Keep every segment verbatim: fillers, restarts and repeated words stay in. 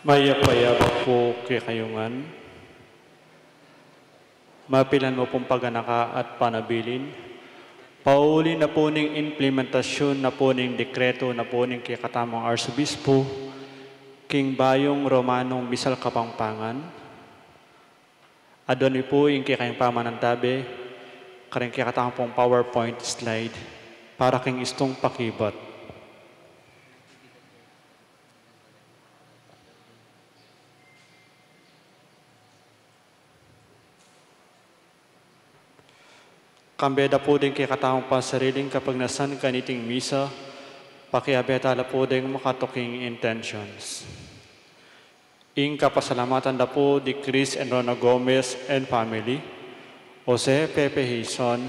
Mayap a yabak pu kekayu ngan. Mapilan mu pung paganaka at panabilin, pauli na pu ning implementasyun na pu ning dekretu na pu ning kekatamung arsobispu king bayung Romanong Misal Kapampangan, adwan mi pu ing kekayung pamanantabe karing kekatamung PowerPoint slide para king istung pakibat. Kambe da pu ding kekatamung pasariling kapagnasan kaniting misa, pakiabe ta la pu ding makatuking intentions. Ing kapasalamatan da pu di Chris and Rona Gomez and family, Jose Pepe Hizon,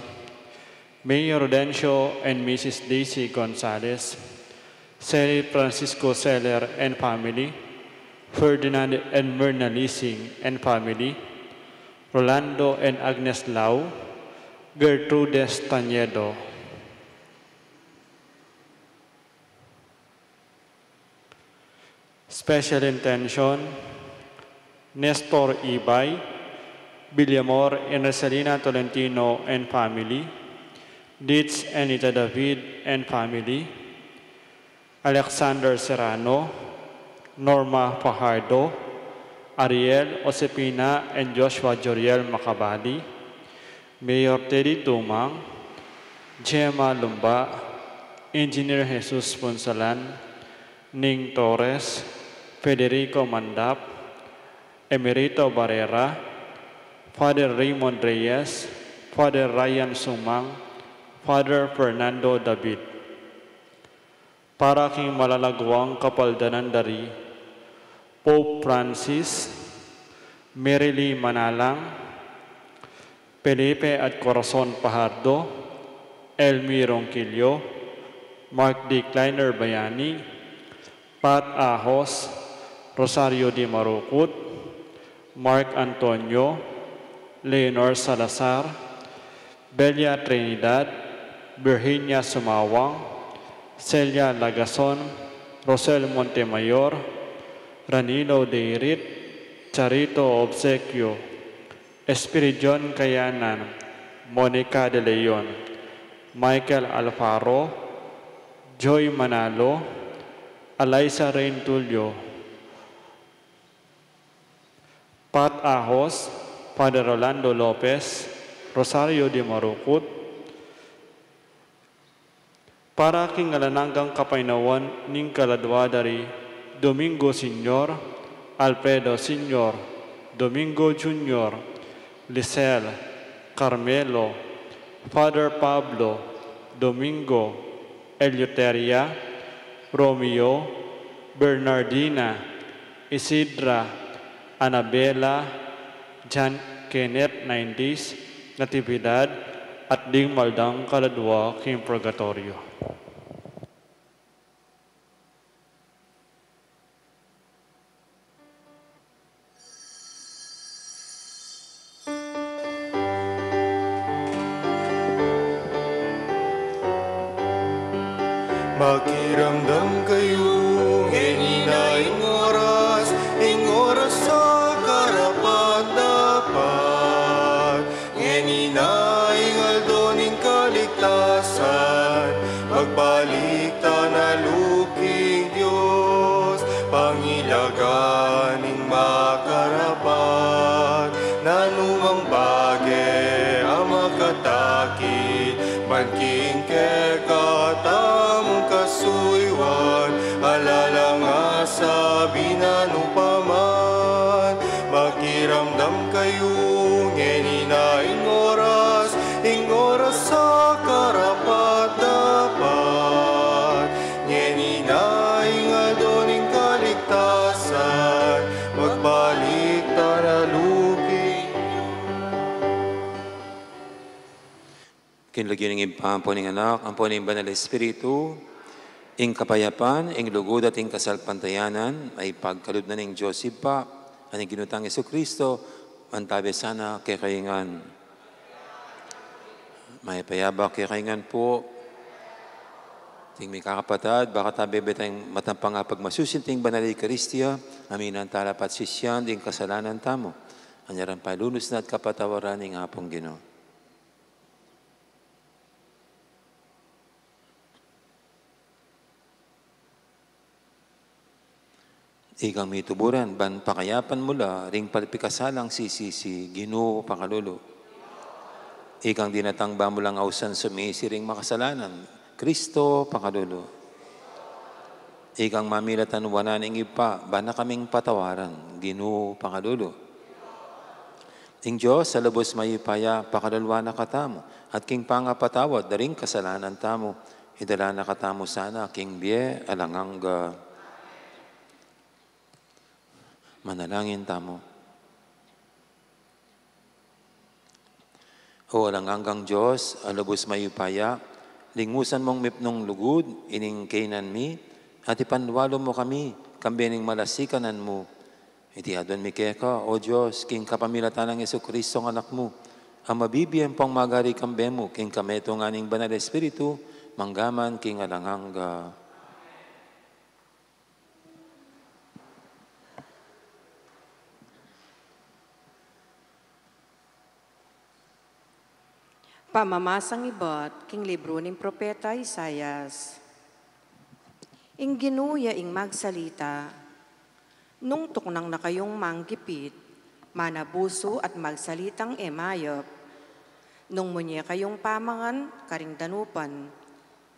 Mayor Rodencio and Missus Daisy Gonzalez, Sally Francisco Seller and family, Ferdinand and Myrna Lising and family, Rolando and Agnes Lau, Gertrudes Tañedo. Special intention, Nestor Ibay, Villamor and Rosalina Tolentino and family, Ditz and Ita David and family, Alexander Serrano, Norma Fajardo, Ariel Josepina and Joshua Joriel Macabali, Mayor Teddy Tumang, Gemma Lumba, Engineer Jesus Punsalan, Ning Torres, Federico Mandap, Emerito Barrera, Father Raymond Reyes, Father Ryan Sumang, Father Fernando David. Para king malalaguang kapaldanan da ri Pope Francis, Mary Lee Manalang, Felipe at Corazon Fajardo, Elmi Ronquillo, Mark D. Kleiner Bayani, Pat Ahos, Rosario D. Marucut, Mark Antonio, Leonor Salazar, Belia Trinidad, Virginia Sumawang, Celia Lagason, Rosel Montemayor, Ranilo Deirit, Charito Obsequio, Espiridion Kayanan, Monica de Leon, Michael Alfaro, Joy Manalo, Alaisa Rain Tulio, Pat Ahos, Father Rolando Lopez, Rosario de Marucut, para king alang anggang kapaynawan ning kaladua da ri Domingo Senior, Alfredo Senior, Domingo Junior, Lisel, Carmelo, Father Pablo, Domingo, Eleuteria, Romeo, Bernardina, Isidra, Anabela, John Kenneth Nineties, Natividad, at ding maldang kaladua king purgatoryo. Makiramdam kayu, ngeni na ing oras, ing oras a karapat-dapat. Ngeni na ing aldo ning kaligtasan, magbalik ta na lub king Dios, pangilagan ing makarapat. Nanu mang bage a makatakit man king kekatamung kasuyuan, ala lang asabi nanu pa man, makiramdam kayu, ngeni na ing oras, ing oras a karapat-dapat. Ngeni na ing aldo ning kaligtasan, magbalik ta na lub king King lagyu ning Ibpa, ampo ning Anak, ampo ning Banal Espiritu, ing kapayapan, ing lugud at ing kasalpantayanan, a pagkalub na ning Dios Ibpa, at ning Ginu tang Jesucristo, mantabe sana kekayu ngan. Mayap a yabak kekayu ngan pu. Ing mikakapatad, baka ta bebetang matampang pagmasusin ing Banal a Eukaristia, aminan tala pat sisian ding kasalanan tamu. Anyaran pailunus na at kapatawaran ning Apung Ginu. Ikang mituburan, ban pakayapan mu la ring palpikasalang sisisi, Ginu, pakalulu. Ikang dinatang ba mu lang ausan sumisi ring makasalanan, Kristo, pakalulu. Ikang mamilatan wanan ing Ibpa, ban na kaming patawaran, Ginu, pakalulu. Ing Dios a lubus mayupaya, pakalulwan na katamu, at king pangapatawad da ring kasalanan tamu, idala na katamu sana king bie alang angga. Manalangin tamu. O alang anggang Dios a lubus mayupaya, lingusan mung mipnung lugud ining kainan mi, at ipanlualu mu kami, kambe ning malasikanan mu. Iti aduan mi keka, O Dios, king kapamilatan nang Jesucristo, Anak mu, a mabibie ampong magari kambe mu, king kametungan ning Banal Espiritu, mangga man king alang angga. Pamamasang ibat king libru ning Propeta Isaias. Ing Ginu ya ing magsalita, nung tuknang na kayung manggipit, manabusu at magsalitang e mayap, nung munye kayung pamangan karing danupan,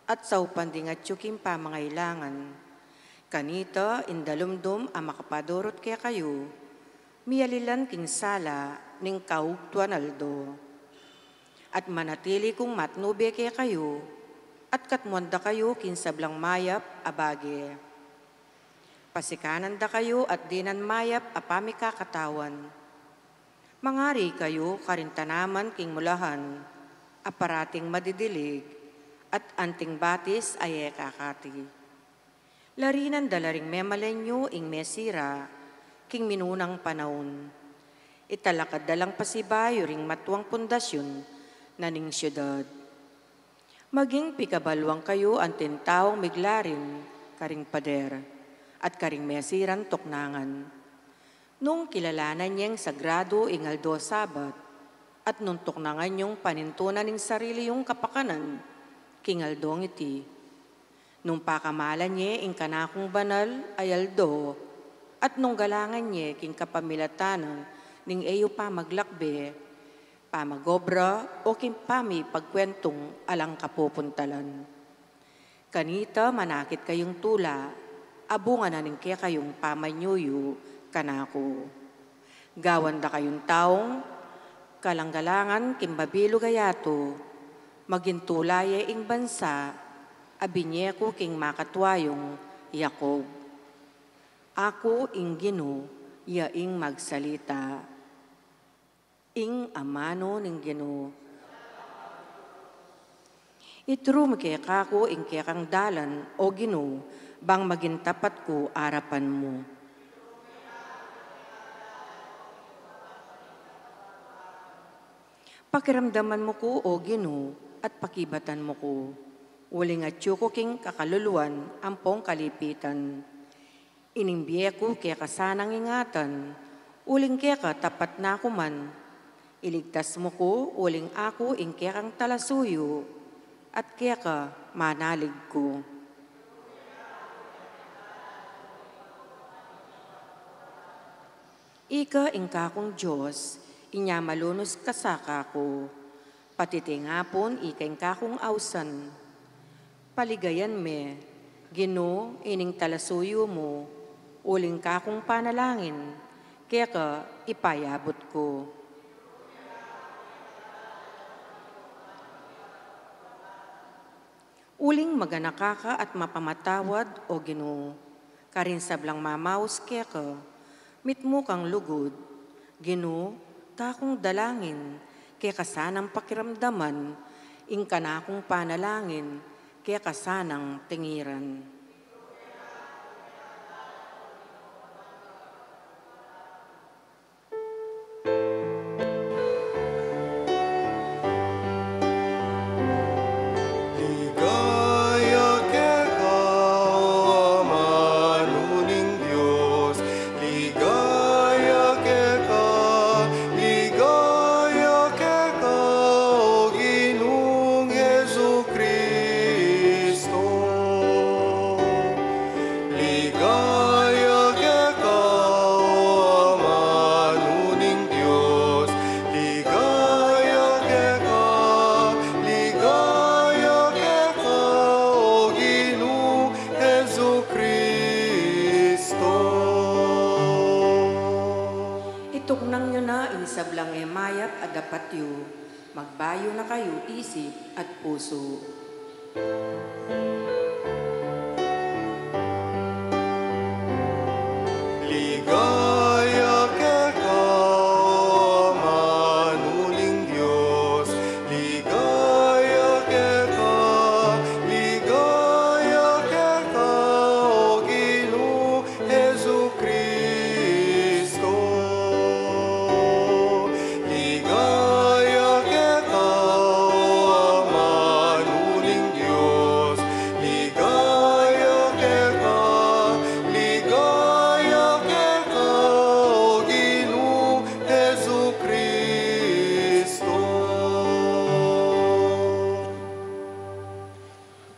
at saupan ding atyu king pamangailangan. Kanita ing dalumdum a makapadurut kekayu, miyalilan king sala ning kaugtuan aldo. At manatili kung matnube kekayu, at katmuan da kayu king sablang mayap a bage. Pasikanan da kayu at dinan mayap a pamikakatawan. Mangari kayu karing tanaman king mulahan, a parating madidilig, at anting batis a e kakati. Larinan da la ring memalenyu ing mesira king minunang panaun. Italakad da lang pasibayu ring matuang pundasyun na ning siudad. Maging pikabaluan kayu anting taung miglarin karing pader at karing mesiran tuknangan. Nung kilalanan yeng sagradu ing aldo Sabat, at nung tuknangan yung panintunan ning sarili yung kapakanan king aldong iti. Nung pakamalan ye ing kanakung banal a aldo, at nung galangan ye king kapamilatan ning e yu pamaglakbe, pamagobra o king pamipagkuentung alang kapupuntalan. Kanita manakit kayung tula, a bunga na ning kekayung pamanyuyu kanaku. Gawan da kayung taung kalang-galangan king mabilug a yatu, maging tula ye ing bansa a binye ku king makatua yung Jacob. Aku ing Ginu, ya ing magsalita. Ing amanu ning Ginu. Ituru mu kekaku ing kekang dalan, O Ginu, bang maging tapat ku arapan mu. Pakiramdaman mu ku, O Ginu, at pakibatan mu ku. Uling atyu ku king kakaluluan ampong kalipitan. Ining bie ku keka sanang ingatan, uling keka tapat na ku man. Iligtas mu ku, uling aku ing kekang talasuyu, at keka manalig ku. Ika ing kakung Dios, inya malunus ka sa kaku. Pati tingapun ika ing kakung ausan. Paligayan me, Ginu, ining talasuyu mu, uling kakung panalangin, keka ipayabut ku. Uling maganaka ka at mapamatawad, O Ginu, karing sablang mamaus keka, mitmu kang lugud, Ginu, kakung dalangin, keka sanang pakiramdaman, ing kanakung panalangin, keka sanang tingiran. Ligaya ke Magbayu na kayu isip at pusu. Ligaya keka, O manuling Dios, ligaya keka, ligaya keka, O Ginu Jesucristo. Ligaya keka, O manuling Dios, ligaya keka, ligaya keka, O Ginu Jesucristo.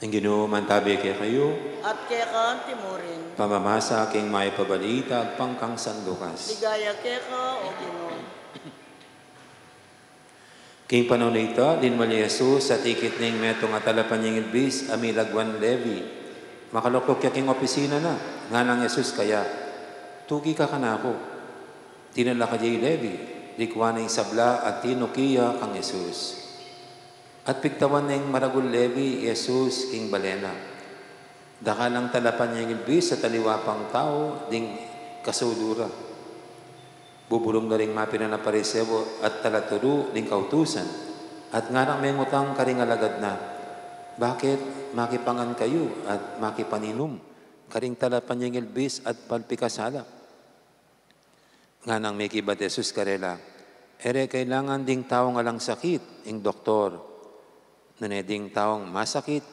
Ing Ginu mantabi kekayu. At keka antimurin. Pamamasa king mayap a balita agpang kang San Lucas. Ligaya keka, O Ginu. King panaun a ita, linumwal ya i Jesus at ikit na ing metung a talapanyingil bis a milagwan Levi. Makalukluk ya king opisina na, ngana nang Jesus kaya, "Tuki ka kanaku." Tinalakad ya i Levi, likwan na ing sabla at tinuki ya kang Jesus. At pigtawan na ning maragul Levi i Jesus king bale na. Dakal lang talapanyingil bis at aliwa pang tau ding kasaluran. Bubulung na ring mapilan a Pariseo at talaturu ning kautusan, at nganang mengutang karing alagad na, "Bakit makipangan kayu at makipaninum karing talapanyingil bis at palpikasala?" Nganang mekibat i Jesus karela, "E re kailangan ding taung alang sakit ing doktor, nune ding taung masakit,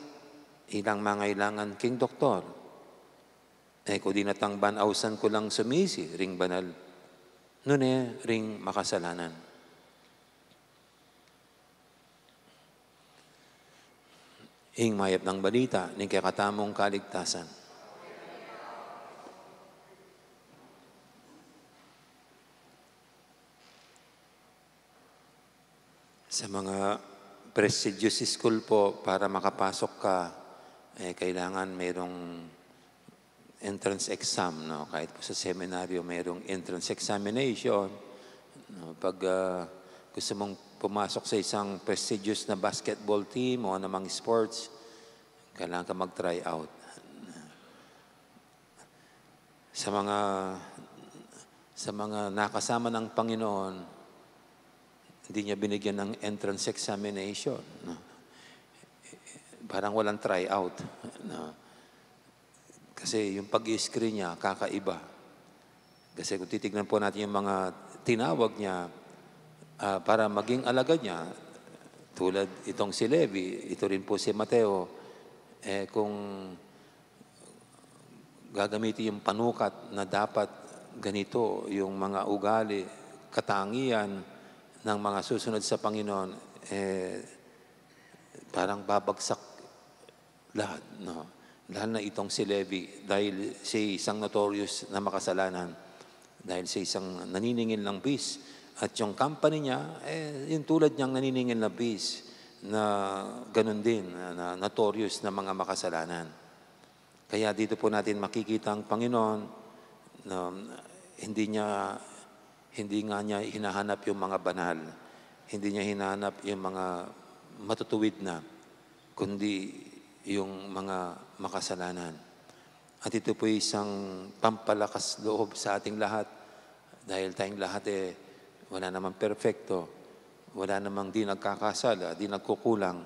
ilang mangailangan king doktor. E ku dinatang ban ausan ku lang sumisi ring banal, nune ring makasalanan." Ing mayap a balita ning kekatamung kaligtasan. Sa mga prestigious school po, para makapasok ka, eh, kailangan merong entrance exam, no? Kahit po sa seminaryo, merong entrance examination, no? Pag, ah, gusto mong pumasok sa isang prestigious na basketball team o anumang sports, kailangan ka mag-try out. Sa mga, sa mga nakasama ng Panginoon, hindi niya binigyan ng entrance examination, no? Parang walang try out, no? Kasi yung pag-i-screen niya, kakaiba. Kasi kung titignan po natin yung mga tinawag niya, ah, para maging alagad niya, tulad itong si Levi, ito rin po si Mateo, eh, kung gagamitin yung panukat na dapat ganito yung mga ugali, katangian ng mga susunod sa Panginoon, eh, parang babagsak lahat, no? Lalo na itong si Levi, dahil siya isang notorious na makasalanan, dahil siya isang naniningil ng bis. At yung company niya, eh, yung tulad niyang naniningil na bis, na ganun din, na, na notorious na mga makasalanan. Kaya dito po natin makikita ang Panginoon na hindi niya, hindi nga niya hinahanap yung mga banal. Hindi niya hinahanap yung mga matutuwid na, kundi yung mga makasalanan. At ito po isang pampalakas loob sa ating lahat. Dahil tayong lahat, eh, wala namang perpekto. Wala namang di nagkakasala, di nagkukulang.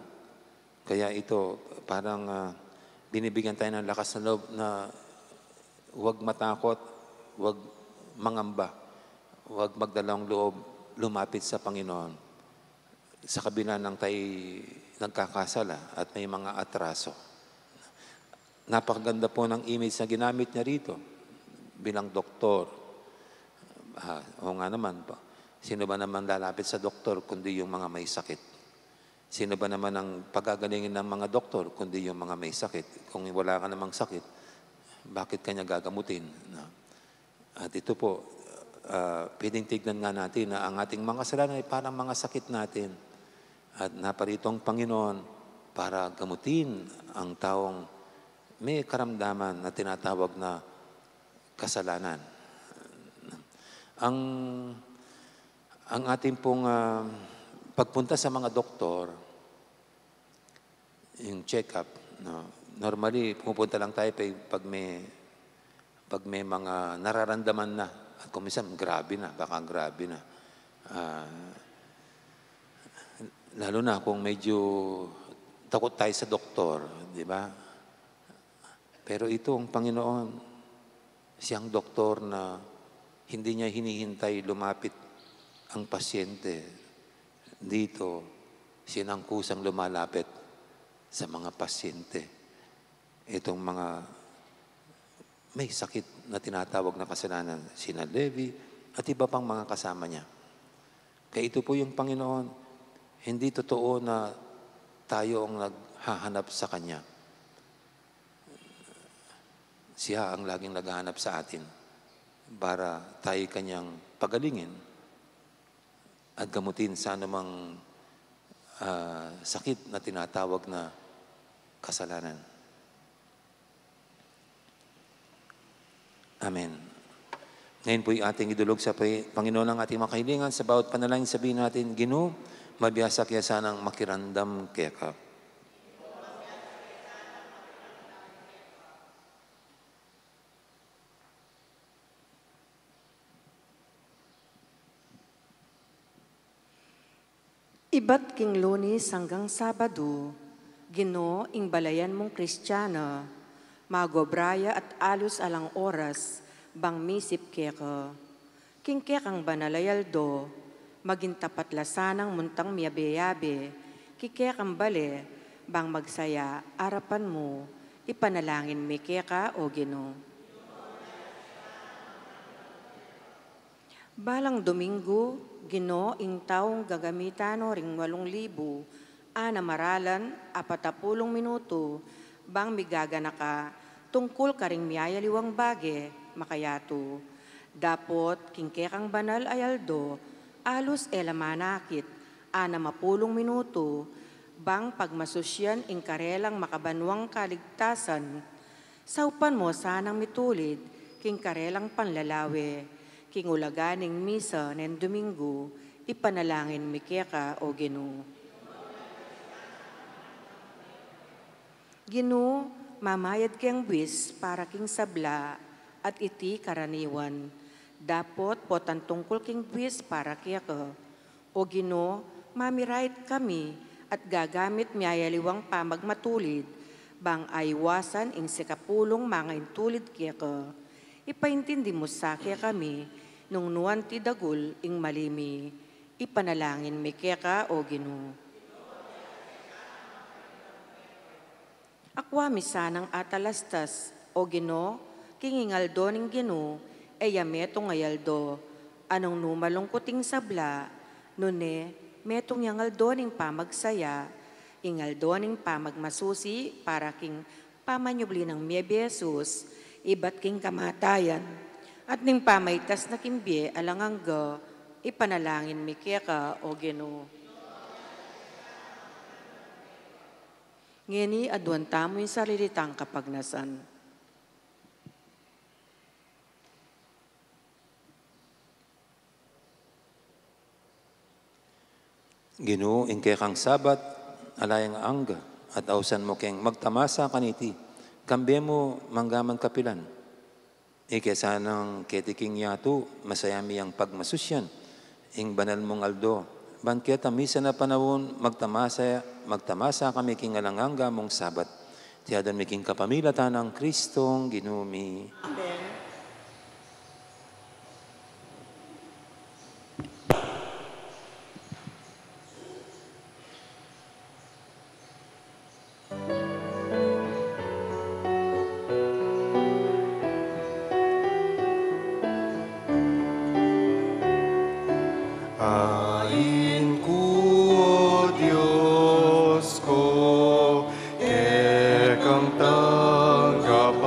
Kaya ito, parang, ah, binibigyan tayo ng lakas ng loob na huwag matakot, huwag mangamba, huwag magdalawang loob lumapit sa Panginoon sa kabila ng tayo nagkakasala at may mga atraso. Napakaganda po ng image na ginamit niya rito bilang doktor. Ah, o nga naman po, sino ba naman lalapit sa doktor kundi yung mga may sakit? Sino ba naman ang pagagalingin ng mga doktor kundi yung mga may sakit? Kung wala ka namang sakit, bakit ka niya gagamutin? No? At ito po, ah, pwedeng tignan nga natin na ang ating mga kasalanan ay parang mga sakit natin. At naparito ang Panginoon para gamutin ang taong may karamdaman na tinatawag na kasalanan. Ang, ang ating pong, ah, Pagpunta sa mga doktor, yung check-up, no? Normally, pumupunta lang tayo pag, pag may, pag may mga nararamdaman na. At kung minsan, grabe na, baka grabe na. Ah, lalo na kung medyo takot tayo sa doktor, di ba? Pero ito ang Panginoon, siyang doktor na hindi niya hinihintay lumapit ang pasyente. Dito, siya na ang kusang lumalapit sa mga pasyente. Itong mga may sakit na tinatawag na kasalanan, sina Levi at iba pang mga kasama niya. Kaya ito po yung Panginoon, hindi totoo na tayo ang naghahanap sa Kanya. Siya ang laging naghahanap sa atin para tayo Kanyang pagalingin at gamutin sa anumang, ah, sakit na tinatawag na kasalanan. Amen. Ngayon po'y ating idulog sa pa-, Panginoon ang ating mga kahilingan. Sa bawat panalangin, sabihin natin, "Ginu, mabiasa kaya sanang makiramdam keka." Ibat king Lunes anggang Sabado, Ginu, ing balayan mung Kristiana, magobra ya at alus alang oras bang misip keka. King kekang banal a aldo, maging tapat la sanang muntang miyabe-yabe king kekang bale bang magsaya arapan mu. Ipanalangin mi keka, O Ginu. Balang Domingo, Ginu, ing taung gagamitan no ring walung libu anam a ralan apat a pulung minutu bang migaganaka tungkul karing miyayaliwang bage makayatu. Dapot king kekang banal a aldo, alus e la manakit anam a pulung minutu bang pagmasusyan ing karelang makabanwang kaligtasan. Saupan mo sanang mitulid king karelang panlalawe king ulaga ning misa neng Domingo. Ipanalangin mi keka, O Ginu. Ginu, mamayad keng buis para king sabla at iti karaniwan. Dapot potang tungkul king buis para keka. O Ginu, mamirait kami at gagamit mi ayaliwang pamagmatulid bang aiwasan ing sikapulung mangaintulid keka. Ipaintindi mu sa kekami nung nuan ti dagul ing mali mi. Ipanalangin mi keka, O Ginu. Akua mi sanang atalastas, O Ginu, king ing aldo ning Ginu, e ya metung a aldo, anung nu malungkut ing sabla, nune metung yang aldo ning pamagsaya, ing aldo ning pamagmasusi para king pamanyubli nang mie Jesus, ibat king kamatayan, at ning pamaitas na king bie alang angga. Ipanalangin mi keka, O Ginu. Ngeni aduan tamu ing sarili tang kapagnasan. Ginu, ing kekang Sabat ala yang angga, at ausan mu keng magtamasa kaniti, kambe mu manggaman kapilan. Ike sanang keti king yatu, masaya mi yang pagmasusyan ing banal mung aldo. Ban keta misan a panaun, magtamasa, magtamasa kami king alang angga mung Sabat. Iti adwan mi king kapamilatan nang Kristong Ginu mi. Amen. Ain ku, O Dios ku, kekang tanggapan.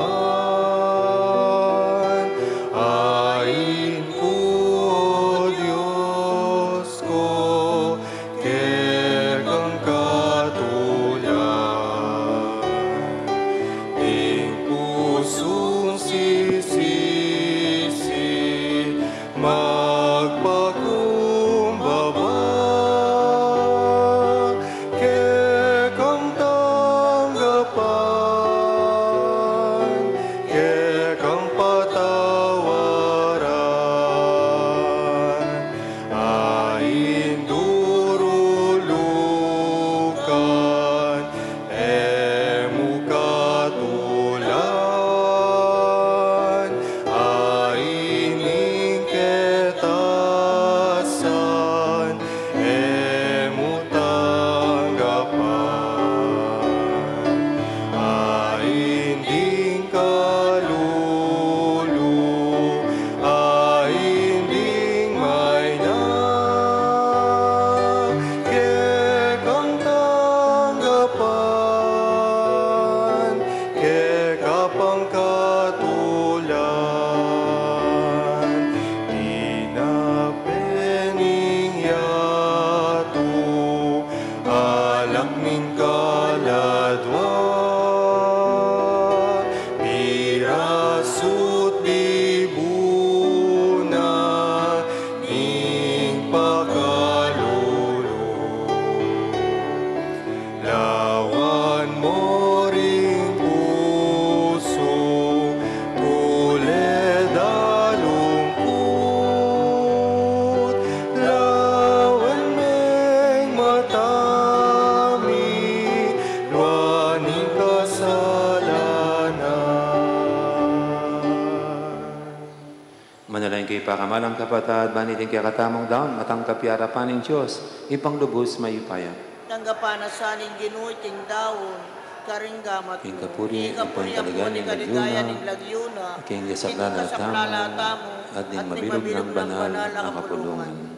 Kaya pakamalan kapatad, ban iting kekatamung daun, matanggap ya arapan ning Dios, Ibpang lubus mayupaya. Tanggapan na sa ning Ginu iting daun, karing gamat mu. King kapurian, king kapurian ampon king kaligayan ning lagyu na, king kasaplalan tamu, at ning mabilug nang banal a kapulungan.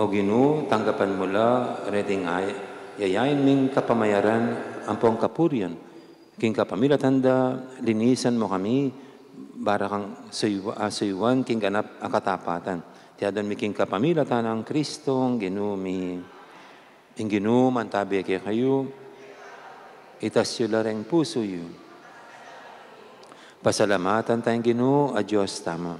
O Ginu, tanggapan mu la reting ay-, yayain ming kapamayaran ampong kapurian, king kapamilatan da, linisan mu kami, para kang suywa-, ah, suywan king ganap a katapatan. Iti adwan mi king kapamilatan nang Kristong Ginu mi. Ing Ginu mantabi kekayu, itas yu la ring pusu yu. Pasalamatan taya ing Ginu a Dios tamu.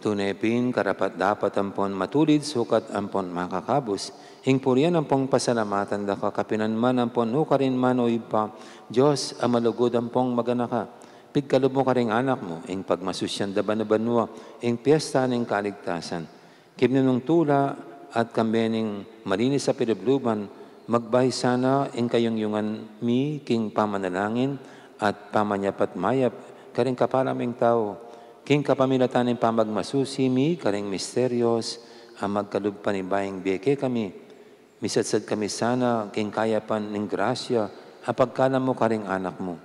Tune pin karapat-dapat ampon matulid, sukat ampon makakabus, ing purian ampong pasalamatan da ka kapilan man ampon nukarin man, o Ibpa, Dios a malugud ampong maganaka. Pigkalub mu karing Anak mu ing pagmasusyan da banua-banua ing piesta ning kaligtasan. Kimnunung tula at kambe ning malinis a pilubluban, magbay sana ing kayungyungan mi king pamanalangin at pamanyapat mayap karing kapara ming tau, king kapamilatan ning pamagmasusi mi karing misterios a magkalub panibay ing bie kekami. Misatsat kami sana king kayapan ning grasya a pagkalam mu karing Anak mu.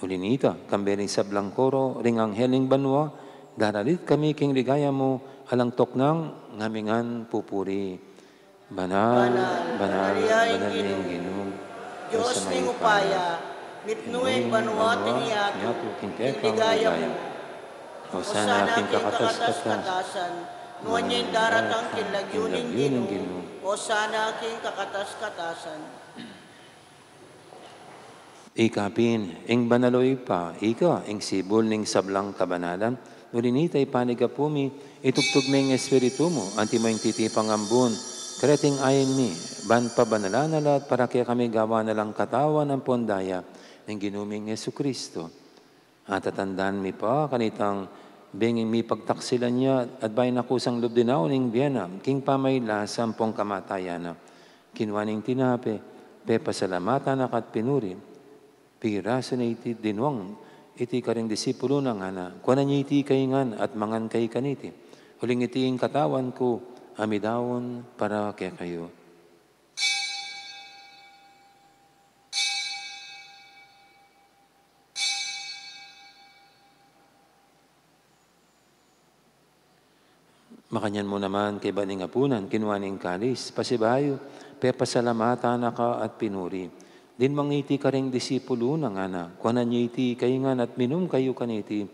Uli nita, kambe ring sablang koro ring anghel ning banua, daralit kami king ligaya mu, alang tuknang ngamingan pupuri. Banal, banal, banal ing Ginu, Dios ning upaya, mipnu ing banua at ing yatu king ligaya mu. Hosana king kakatas-katasan, nuan ya ing daratang king lagyu ning Ginu. Hosana king kakatas-katasan. Ika pin ing banal, o Ibpa, ika ing sibul ning sablang kabanalan. Uli nita, ipanyawad mu mi, itubud me ing Espiritu mu, antimo ing titipang ambun, kareting ain mi, ban pabanalan na la at para kekami gawan na lang katawan ampon daya ning Ginu ming Jesucristo. Atatandan mi pa kanitang benging mipagtaksilan ya at bayu na kusang lub dinaun ing bie na king pamagkasakit ampong kamatayan na. Kinua ne ing tinape, pepasalamatan na ka at pinuri, pirasu ne iti, dinuang iti karing disipulu na, ngana: Kuanan ye iti kayu ngan at mangan kayu kaniti, uling iti ing katawan ku a midaun para kekayu. Makanyan mu naman kaybat ning apunan, kinua ne ing kalis, pasibayu pepasalamatan na ka at pinuri, dinuang iti karing disipulu na, ngana: Kuanan ye iti kayu ngan at minum kayu kaniti,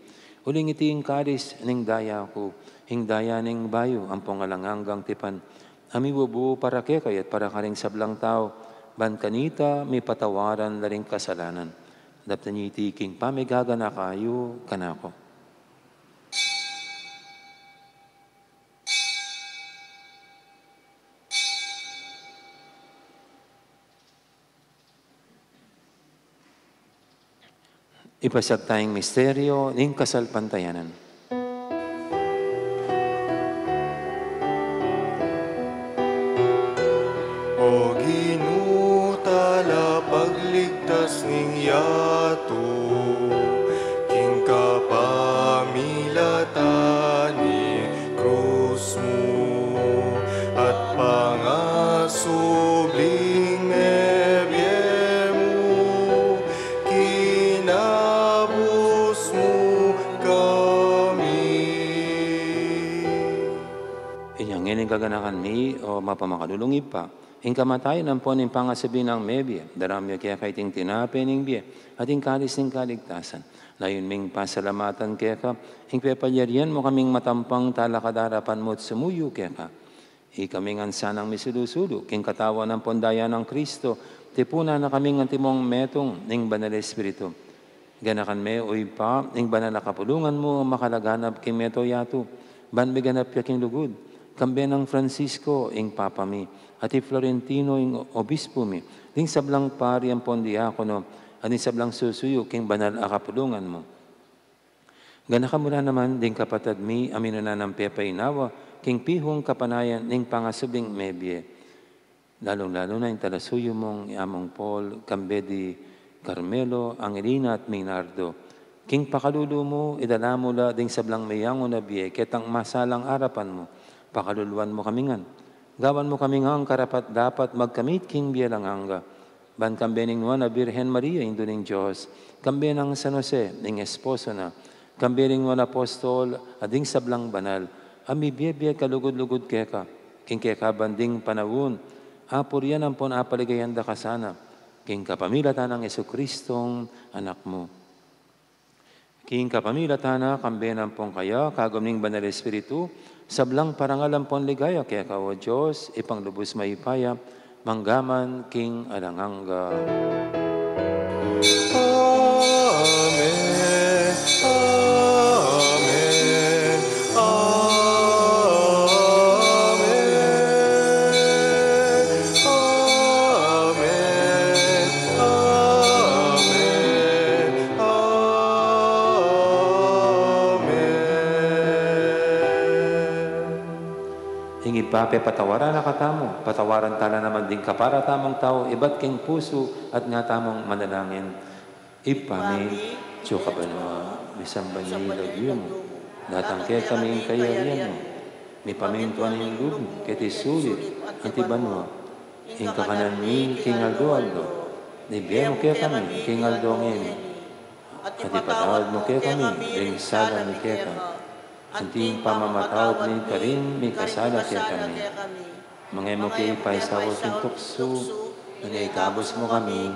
uling iti ing kalis ning daya ku, ing daya ning bayu ampong alang anggang tipan, a mibubu para kekayu at para karing sablang tau, ban kanita mipatawaran la ring kasalanan. Daptan ye iti king pamigaganaka yu kanaku. Ipasiag taya ing misteryu ning kasalpantayanan. O Ginu, talapagligtas ning yatu, king kapamilatan ning krus mu at pangasubling mebie mu, kinabus mu kami. Inya ngeni ing kaganakan mi, o mapamakalulung Ibpa, ing kamatayan ampon ing pangasubli nang mebie, daraun mi keka iting tinape ning bie at ing kalis ning kaligtasan. Layun ming pasalamatan keka ing pepalyarian mu kaming matampang talakad king arapan mu at sumuyu keka. Ikami ngan sanang misulu-sulu king katawan ampon daya nang Kristo, tipunan na kaming antimong metung ning Banal Espiritu. Ganakan me, o Ibpa, ing banal a kapulungan mu makalaganap king mabilug a yatu, ban miganap ya king lugud, kambe nang Francisco ing Papa mi, at i Florentino ing Obispo mi, ding sablang pari ampon diakono, at ding sablang susuyu king banal a kapulungan mu. Ganakan mu la naman ding kapatad mi a minuna nang pepainawa king pihung kapanayan ning pangasubling mebie, lalung-lalu na ing talasuyu mung i Among Paul, kambe di Carmelo, Angelina at Maynardo, King pakalulu mu, idala mu la ding sablang meyangu na bie ketang masalang arapan mu. Pakaluluan mu kami ngan. Gawan mu kami ngan karapat-dapat magkamit king bie alang angga. Ban kambe ning Nuan a Birhen Maria, Indu ning Dios, kambe nang San Jose, ing esposo na, kambe ring nuan a apostol, at ding sablang banal a mibie-bie kalugud-lugud keka, king kekabang ding panaun, apurian ampon apaligayan da ka sana, king kapamilatan nang Jesucristong Anak mu. King kapamilatan na, kambe na ampon kaya, kagum ning Banal Espiritu, sablang parangal ampon ligaya keka, O Dios, Ibpang lubus mayupaya, mangga man king alang angga. Amen. Amen. Amen. Amen. Amen. Amen. Ing Ibpa, pepatawaran na katamu, patawaran tala naman ding kapara tamung tau ibat king pusu at nga tamung manalangin. Ibpa mi, atsu ka banua, misamban ya ing lagyu mu, datang kekami ing kayarian mu, mipamintuan ing lub mu keti sulip anti banua. Ing kakanan mi king aldo-aldo, ibie mu kekami king aldo ngeni. At ipatawad mu kekami ding sala mi keka, anti ing pamamatawad mi karing mikasala kekami. Manga e mu ke paisaul king tuksu, nune ikabus mu kami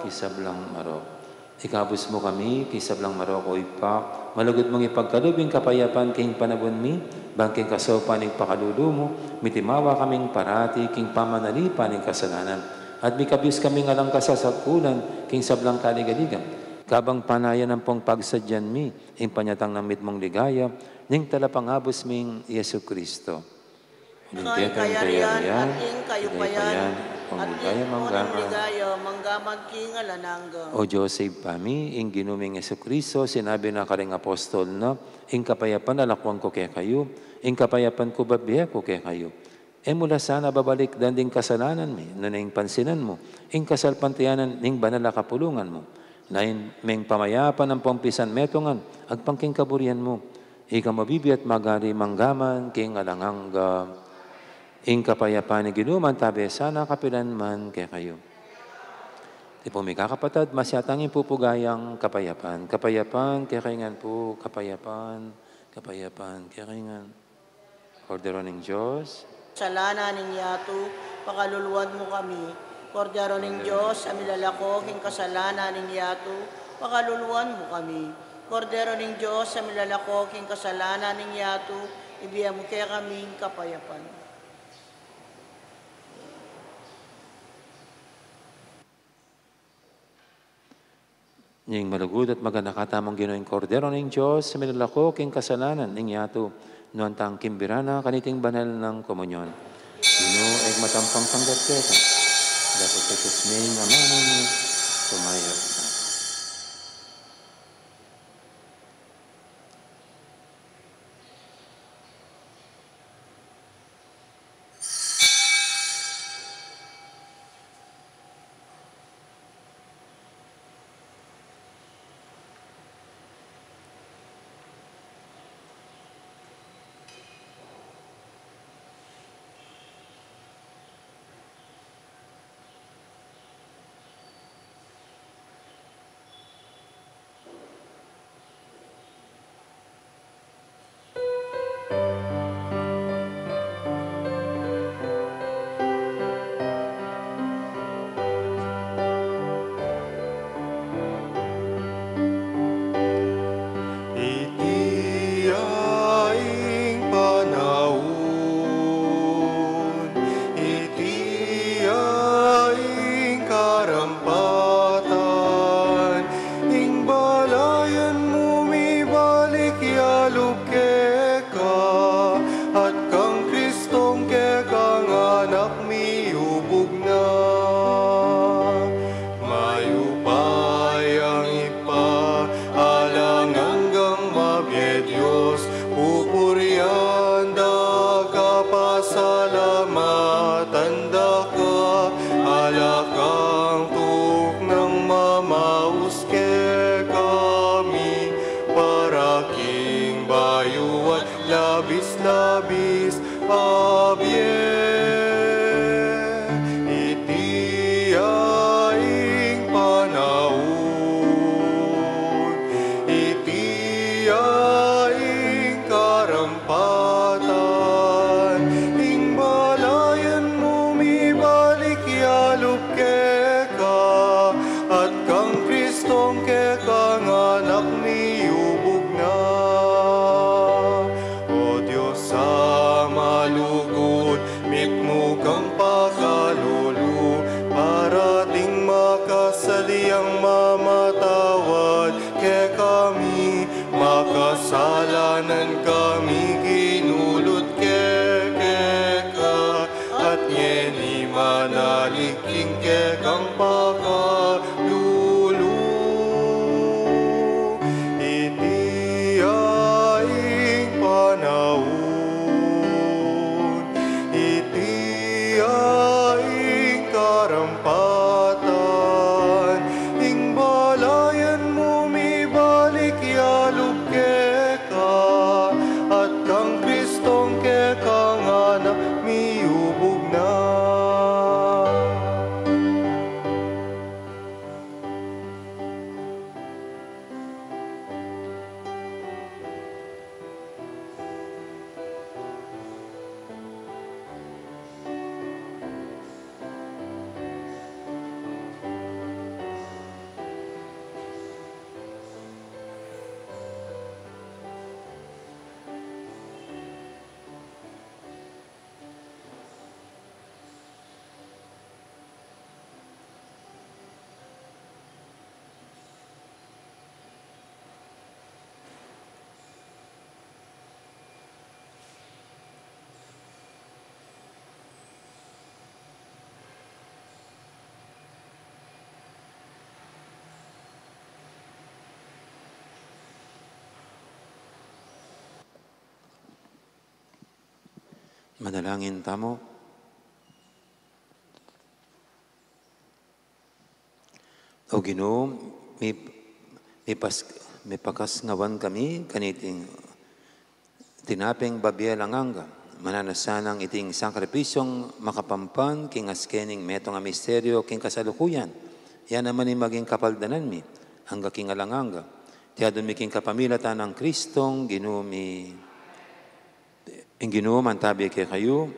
king sablang marok. Ikabus mu kami king sablang marok, O Ibpa, malugud mung ipagkalub ing kapayapan king panaun mi, ban king kasaupan ning pakalulu mu, mitimawa kaming parati king pamanalipan ning kasalanan, at mikabius kaming alang kasasagkulan king sablang kaligaligan, kabang panayan ampong pagsadyan mi ing panyatang nang mitmung ligaya ning Talapangabus ming Jesucristo. Ning keka ing kayarian, at ing kayupayan, at ing punan ligaya, mangga man king alang angga. O Dios Ibpa mi, ing Ginu ming Jesucristo, sinabi na karing apostol na, ing kapayapan lalakwan ku kekayu, ing kapayapan ku babie ku kekayu. E mu la sana babalikdan ding kasalanan mi, nune ing pansinan mu ing kasalpantayanan ning banal a kapulungan mu. Lain meng pamayapan ampong pisanmetungan agpang king kaburian mu. Ika mabibie at magari mangga man king alang angga. Ing kapayapan ning Ginu mantabe sana kapilan man kekayu. Tipun mi kakapatad, masyatang ing pupugayang kapayapan. Kapayapan kekayu ngan pu, kapayapan, kapayapan kekayu ngan. Kordero ning Dios. Kasalanan ning yatu, pakaluluan mu kami. Kordero ning Dios, a milalako king kasalanan ning yatu, pakaluluan mu kami. Kordero ning Dios, a milalako king kasalanan ning yatu, ibie mu kekami ing kapayapan. Ning malugud at maganaka tamung Ginu, ing Kordero ning Dios, a milalako king kasalanan ning yatu, nuan tang kimbira na kaniting banal nang komunyon. Ginu, e ku matampang tanggap keka, dapot pagkas ning amanu mu, sumayap ka. Iti ya ing panaun, iti ya ing karampatan, ing balayan mu mibalik ya lub keka, at kang Kristong kekang Anak miyubug na. Mayupayang Ibpa, alang anggang mabie Dios, pupurian da ka, pasalamatan da ka, ala kang tuknang mamaus kekami, Mamatawad kekami, makasalanan kami, ginulut ke keka, at ngeni manalig king kekang pakalulu. Iti ya ing panaun, iti ya ing karampatan, ing balayan mu mibalik ya lub keka, at kang Kristong kekang Anak miyubug na. Manalangin tamu. O Ginu, mi-, mipas-, mipakasnawan kami kaniting tinapeng babie alang angga. Mananu sanang iting sakripisyung makapampan king askening metung a misteryu king kasalukuyan. Iya naman ing maging kapaldanan mi angga king alang angga. Iti adwan mi king kapamilatan nang Kristong Ginu mi. Ing Ginu mantabi kekayu.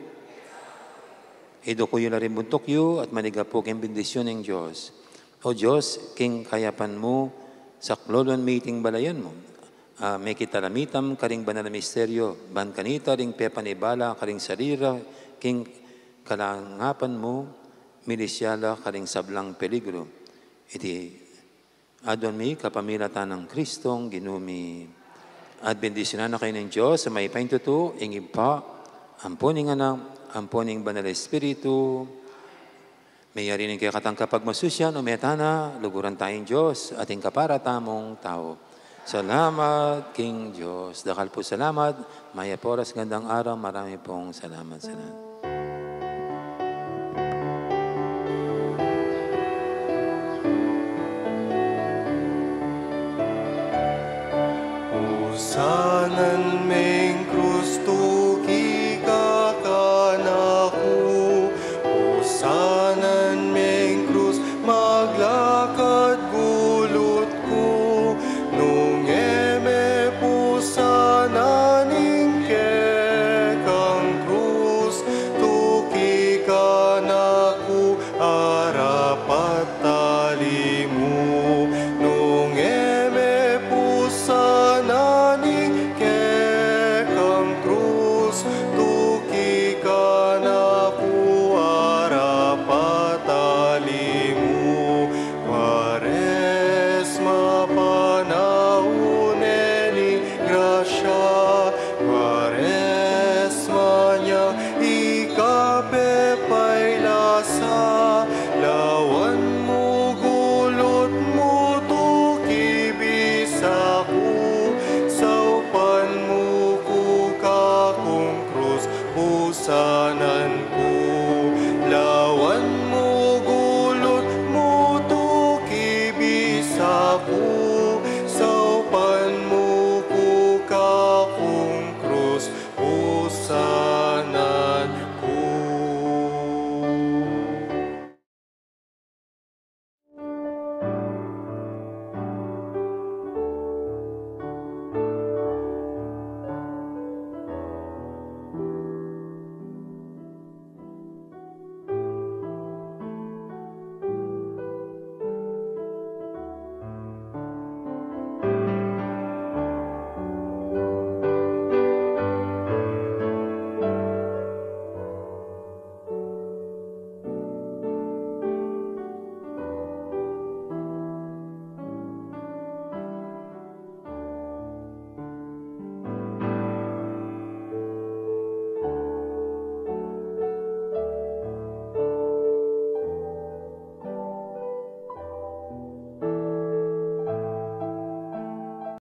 Iduku yu la ring buntuk yu at manigapu king bendisyun ning Dios. O Dios, king kayapan mu, saklolon mi iting balayan mu. A, mekit alamitam karing banal a misteryu, ban kanita ring pepanibala karing sarili ra king kalangapan mu, milisya la karing sablang peligru. Iti adwan mi kapamilatan nang Kristong Ginu mi. At bendisyunan na kayu ning Dios a mayupaya king tutu, ing Ibpa, ampo ning Anak, ampo ning Banal a Espiritu. Meyari ning kekatang kapagmasusian, ume tana, luguran taya ing Dios, ating kapara tamung tau. Salamat king Dios. Dakal pung salamat, mayap a oras, gandang araw, marami pong salamat, salamat. Pusanan meng krus, tuki ka kanaku. Pusanan meng krus, maglakad gulut ku. Nung e me pusanan ing kekang krus, tuki kanaku, arapat tali mu. Nung e me pusanan ing kekang krus, tuki kanaku, arapat tali mu. Kuaresma, panaun ne ning grasya. Kuaresma, nya ika pepailasa. Lawan mu gulut mu, tuki bisa ku. Saupan mu ku, kakung krus pusanan ku. Lawan mu gulut mu, tuki bisa ku.